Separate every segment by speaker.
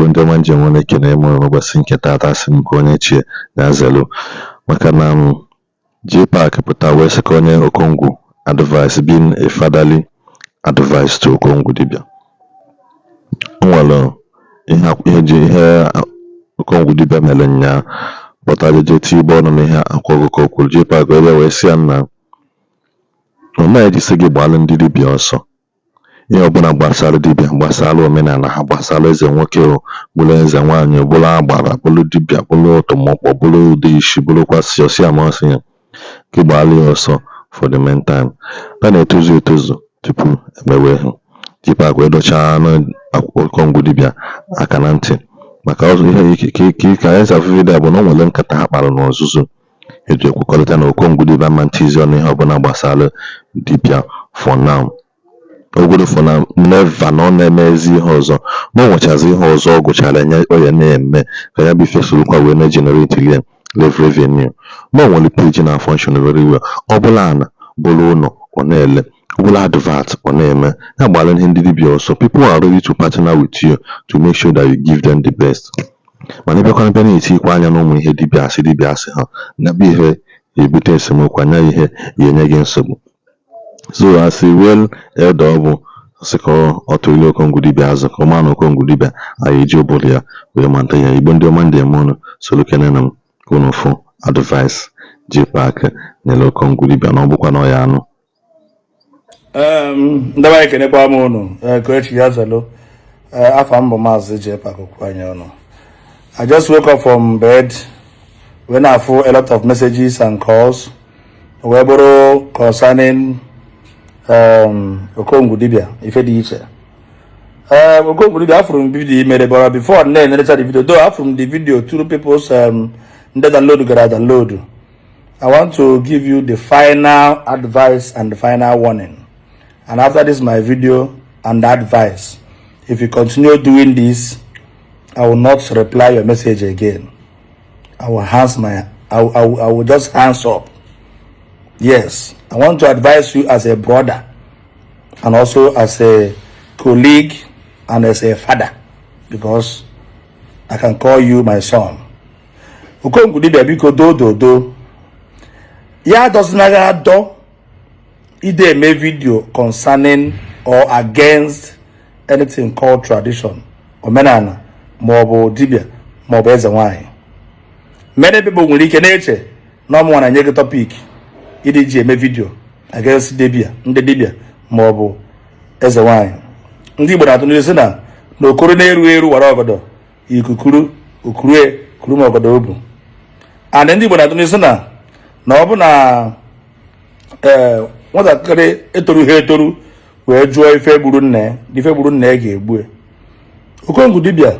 Speaker 1: Ndị ọma njem, nwe na-ekene m n'ụbọchị nke taata. Asị m ka onye chie ya zelu, maka na m JPAC pụta wee sị ka onye Okongwu advice, being a fatherly advice to Okongwu dibịa. O nwere ihe ihe ji ihe Okongwu dibịa mere nnyaa pụta jeje tigbe ọnụ n'ihe Akwa Ọkụkọ kwuru. JPAC wee bịa wee sị ya na ọ naghị ejisi gị gbalụ ndị dibịa ọsọ. Ihe ọbụla gbasara dibịa, gbasara omenala ha, gbasara eze nwoke, o bụrụ eze nwaanyị, bụrụ agbara, bụrụ dibịa, bụrụ ọtụmọkpọ, bụrụ ụdị isi, bụrụkwa si ọsị ama ọsị ya ka ịgbalụ ya ọsọ. For the meantime, a na-etozu etozu tupu emewe ha. JPAC wee dọchaa anụ Okongwu dibịa aka na ntị maka ọzọ ihe ka anyị si afụ video a bụ na o nwere nkata ha kpara n'ọzụzụ eji ekwekọrịta na Okongwu dibịa ma ntizi ọnụ ihe ọbụla gbasara dibịa for now, ogodo for now, never na ọ na-emezi ihe ọzọ, na o nwechazi ihe ọzọ ọ gụchara nye ọ ya na-eme ka ya bụ ife sorokwa wee na-generate lie revenue, na o nwere page na function very well. Ọ bụla ana bụrụ ụlọ ọ na-ele, ọ bụla advert ọ na-eme ya, gbara ihe ndị dibịa ọsọ. People are ready to partner with you to make sure that you give them the best, mana ịbịakwa bịa na-etikwa anya n'ụmụ ihe dibịa asị, dibịa asị ha na bụ ihe ebute esemokwu anya, ihe ya enye gị nsogbu. So as a well elder, ọ bụ sị ka ọ tụrụ Okongwu dibịa azụ ka ọ maa na Okongwu dibịa anyị eji ụbụrụ ya wee mata ya. Igbo ndị ọma, ndị eme ọnụ soro kene na m ka unu fụ advice JPAC nyere Okongwu dibịa, na ọ bụkwa na ọ ya anụ.
Speaker 2: Ndị be anyị, ekenekwa m unu. Ka echi ya zelo. Afa m bụ Maazị JPAC Okwuanya ọnụ. I just woke up from bed when I saw a lot of messages and calls wee bụrụ concerning Okongwu dibịa. Ife dị iche, Okongwu dibịa, afụrụ m video mere, but before na-enerecha the video though, afụrụ m the video through people's ndị download gara download. I want to give you the final advice and the final warning. And after this my video and advice, if you continue doing this, I will not reply your message again. I will hands my I, will- I, will, I will just hands up. Yes, I want to advise you as a brother and also as a colleague and as a father, because I can call you my son. Okongwu dibịa, biko, do do do ya dọzinaghị adọ ide eme video concerning or against anything called tradition, omenala, maọbụ dibịa, maọbụ eze nwanyị. Many people nwere ike na-eche na ọmụnwa na-enye gị topic ịdị ji eme video against dibịa, ndị dibịa, maọbụ eze nwanyị. Ndị Igbo na-atụ n'ilu sị na na okoro na-eru eru wara ọgọdọ ikukuru okurue kuru ma ọgọdọ obu. And ndị Igbo na-atụ n'ilu sị na na ọ bụ na ee nwatakịrị etorughị etoru wee jụọ ife gburu nna ya, ife gburu nna ya ga-egbu ya. Okongwu dibịa,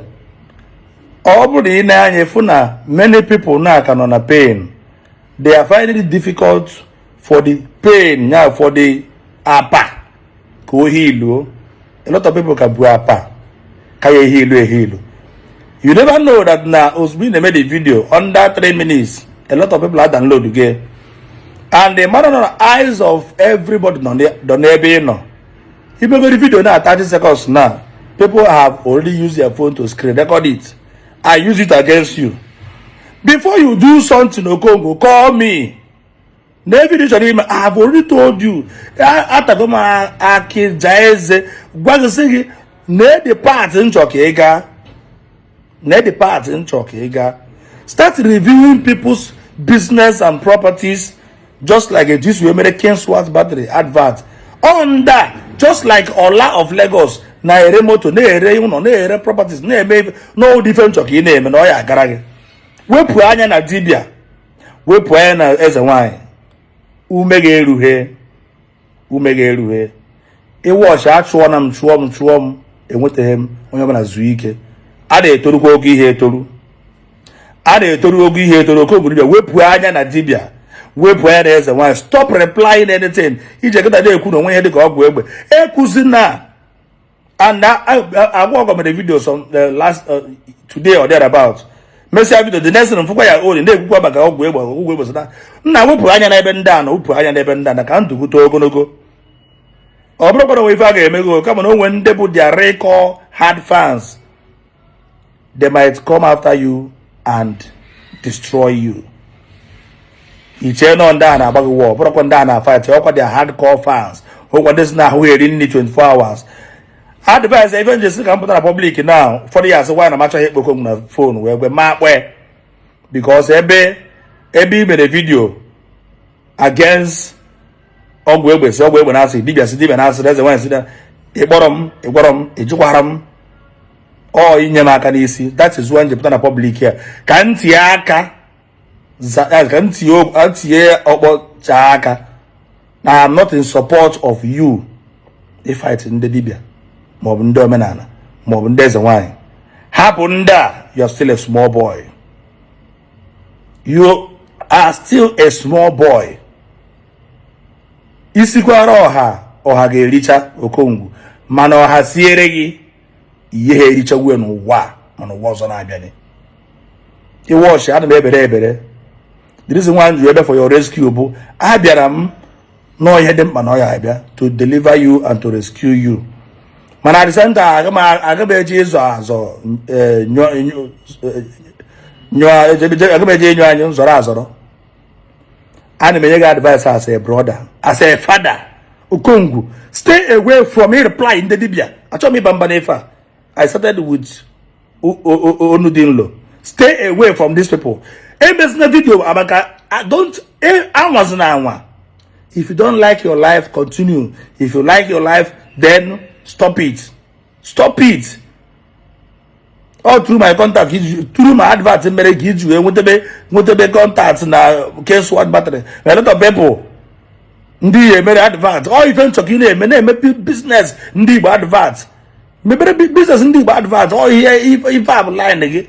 Speaker 2: ọ bụrụ na ị na-anya ịfụ na many people na ka nọ na pain, they are finding it difficult for the pain ya, for the apa ka o healuo. A lot of people ka bu apa ka ya ehealu ehealu. You never know that na ozugbo ị na-eme the video, under 3 minutes, a lot of people are download gị, and the matter na eyes of everybody nọ n'ebe ị nọ imegori video na 30 seconds now, people have already used their phone to screen record it and use it against you. Before you do something, Okongwu, call me. Na video chọrọ ime, I have already told you. Atago m akị jaa eze gwa gị, sị gị na the part nchọ ka ị gaa, na the part nchọ ka ị gaa start reviewing people's business and properties, just like etu isi wee mere Kingswat battery advert on that, just like Ola of Lagos na-ere moto, na-ere ụlọ, na-ere properties, na-eme n'ụdị ife nchọ ka ị na-eme na ọ ya agara gị. Wepụ anya na dibịa, wepụ anya na eze nwanyị. Ume ga-erughe, ume ga-erughe. Ịwọchị achụọ na m, chụọ m, chụọ m, enwetaghị m. Onye ọbụla zuo ike. A na-etorukwa oge ihe etoru, a na-etoru oge ihe etoru. Okongwu dibịa, wepụ anya na dibịa, wepụ anya na eze nwaanyị. Stop replying anything ije kịta na-ekwu na onwe ihe dịka ọgwụ egbe ekwuzi na and agwa ọgọ mere video some last today or thereabout. Mesịa video, the next thing mfụkwa ya oli na-ekwukwa maka ọgwụ egbe, ọgwụ egbe. Sị na nna, wepụ anya n'ebe ndị a na wepụ anya n'ebe ndị a na ka ndụ too ogologo. Ọ bụrụkwa na onwe ife a ga-eme gị, kama na onwe ndị bụ their record hard fans. They might come after you and destroy you. Ichee nọ ndị a na-agba gị wọ, bụrụkwa ndị a na-fight ọkwa their hardcore fans, ụkwa ndị si na-ahụ eri nri 24 hours. Advice ife njesi ka m pụtara public now, ụfọdụ ya asị nwaanyị na m achọghị ịkpọ Okongwu na phone wee gwe ma akpọ, because ebe i mere video against ọgwụ egbe, si ọgwụ egbe na-asị dibịa, si dibịa na-asị eze nwaanyị, si na ịkpọrọ m, ịgwọrọ m, ịjụkwara m, ọ inye m aka n'isi. That is why m ji pụta na public ya ka m tinye aka, ka m tinye ọkpọ chaa aka na I'm not in support of you ịfight ndị dibịa maọbụ ndị omenala maọbụ ndị eze nwaanyị. Hapụ ndị a. You are still a small boy. You are still a small boy. Isikwara ọha, ọha ga-ericha Okongwu, mana ọha siere gị ihe ha erichagwu n'ụwa, mana ụwa ọzọ na-abịa iwọchị. Ana m ebere ebere. The reason why m ji ebe for your rescue bụ abịara m nọọ ihe dị mkpa na ọ ya abịa to deliver you and to rescue you, mana at the same time aga m eji ịzọ azọ nyụọ, aga m eji enyo anyị nzọrọ azọrọ. Ana m enye gị advice as a brother, as a father. Okongwu, stay away from a reply ndị dibịa. Achọghị m ịba mba n'efe a. I started with onu dị nlo. Stay away from these people. Emezina video amaka. Don't anwazina anwa. If you don't like your life, continue. If you like your life, then stop it, stop it. All through my contact, through my advert mere ka iji wee nwetebe contact na case one battery. A lot of people ndị ya emere advert, ọ ife nchọ ka ị na-eme, na-eme business ndị Igbo advert, mebere business ndị Igbo advert. Ọ ihe ife a bụ line gị.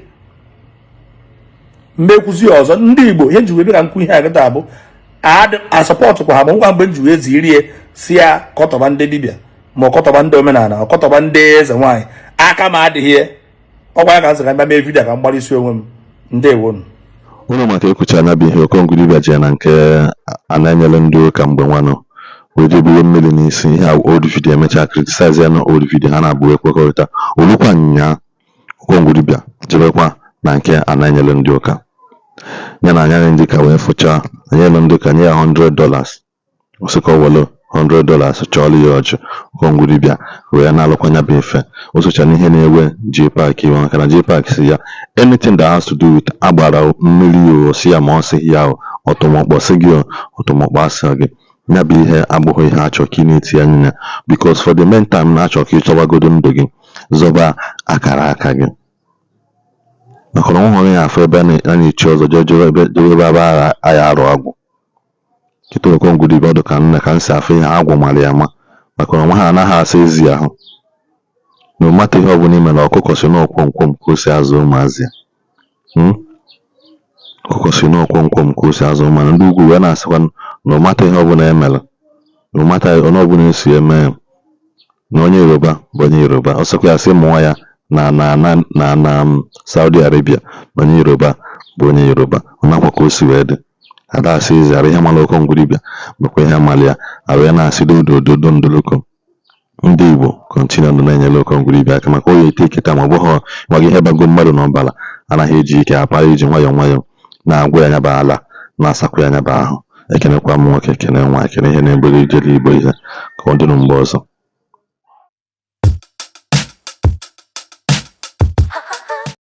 Speaker 2: Mmekwuzi ọzọ, ndị Igbo, ihe nji wee bịa ka nkwu ihe a kịta bụ a-support kwa ha, ma ngwa mgbe m ji wee zirie si ya kọtọba ndị dibịa, ma ọ kọtọba ndị omenala, ọ kọtọba ndị eze nwaanyị, aka m adịghị ya. Ọgwa ya ka m sị ka m bịa mee video ka m gbalịsi onwe m. Ndewonu.
Speaker 1: Unu maka ekwucha anya bụ ihe Okongwu dibịa ji na nke a na-enyere ndị ụka mgbe nwanụ wee jee mmiri n'isi ihe a. Old video, emechaa criticize ya na old video ha na-abụ ekwekọrịta olukwa nya. Okongwu dibịa jebekwa na nke a na-enyere ndị ụka ya na anya ndị ka wee fụchaa enyere ndị ụka, nye ya $100, sị ka ọ were $100 chọọrọ ya ọjị. Okongwu dibịa wee na-alụkwa ya bụ ife. O socha n'ihe na-ewe JPAC iwe, maka na JPAC si ya anything that has to do with agbara mmiri o si ya, ma ọ sịghị ya o, ọtụmọkpọ sị gị o, ọtụmọkpọ asị gị, ya bụ ihe abụghị ihe achọ ka ị na-eti anya ya, because for the meantime na-achọ ka ị chọwagodo ndụ gị, zọba akara aka gị, maka na ọ hụrụ ya afọ ebe a na-echi ọzọ jee jebe ebe jebe ebe agha agha arụ agwụ kịta. Okongwu dibịa ọdụ ka nna ka m si afụ ihe agwụ mara ya ama, maka na onwe ha anaghị asa ezi ahụ. No matter ihe ọbụla ime na ọkụkọ si n'ọkwọmkwọm ka o si azụ ụmụazị ya. Ọkụkọ si n'ọkwọmkwọm ka o si azụ ụmụazị. Ndị ugwu wee na-asịkwa, no matter ihe ọbụla emere, no matter onye ọbụla esi eme ya, na onye Yoruba bụ onye Yoruba. Ọ sịkwa ya sị mụọ ya na Saudi Arabia, na onye Yoruba bụ onye Yoruba. Ọ nakwa ka o si wee dị ada asị ezi ihe mara Okongwu dibịa bụkwa ihe mara ya arụ ya na-asị dodododo ndoloko. Ndị Igbo, continue nọ na-enyere Okongwu dibịa aka, maka onye ete kịta ma ọ bụghị nwa gị. Ihe bago mmadụ n'ọbara anaghị eji ike apa, iji nwayọọ nwayọọ na-agwụ ya nyaba ala, na-asakwa ya nyaba ahụ. Ekenekwa m nwoke, ekene nwa, ekene ihe na-ebere ijele Igbo ihe ka ọ dịnụ mgbe ọzọ.